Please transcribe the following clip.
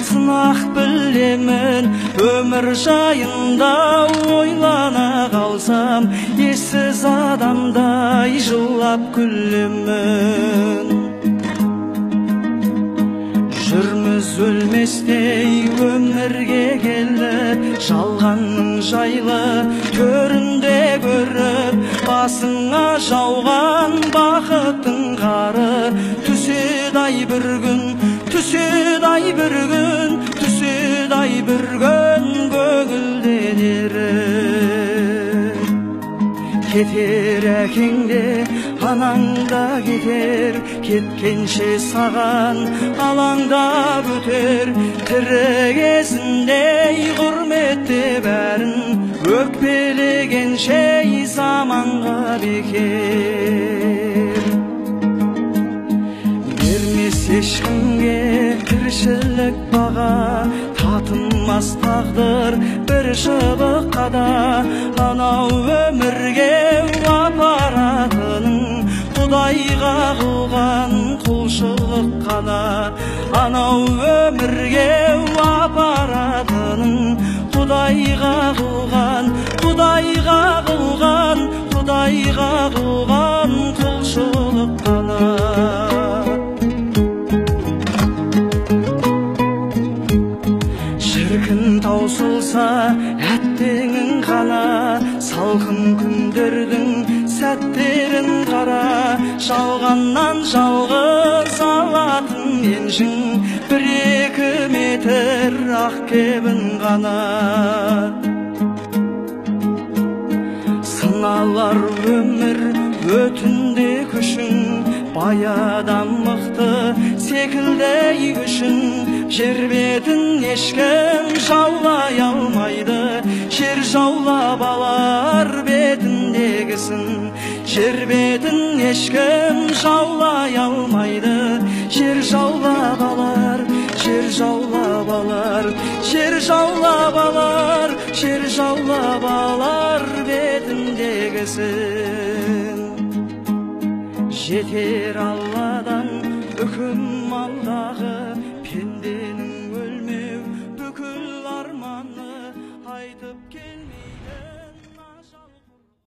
сынақ білемін. Өмір жайында ойлана қалсам, ессіз адамдай жылап күлемін. Жүрміз өлместей өмірге келіп, жалғанның жайлы төрінде көріп, басыңа жауған бақыттың қары түседі ай бір күн, түседі ай бір күн, түседі ай бір күн көңілден еріп. Кетер әкең де, анаң да кетер, кеткенше саған алаңдап өтер. Тірі кезінде құрметте бәрін, өкпелегенше заманға бекер. Бермес ешкімге тіршілік баға, татымас тағдыр бір шыбыққа да. Анау өмірге апаратының Құдайға қылған құлшылық қана. Анау өмірге апаратының Құдайға қылған, Құдайға қылған, Құдайға қылған құлшылық қана. Шіркін таусылса әттеңің қана, салқын күндердің сәттерін қара. Жалғаннан жалғыз алатын еншің, 1-2 метр ақ кебін ғана. Сыналар өмір өтінде күшің, баядан мықты секілдей күшің. Жер бетін ешкім жаулай алмайды, жер жаулап алар бетіндегісін. Жер бетін ешкім жаулай алмайды, жер жаулап алар, жер жаулап алар, жер жаулап алар, жер жаулап алар бетіндегісін. Жетер Алла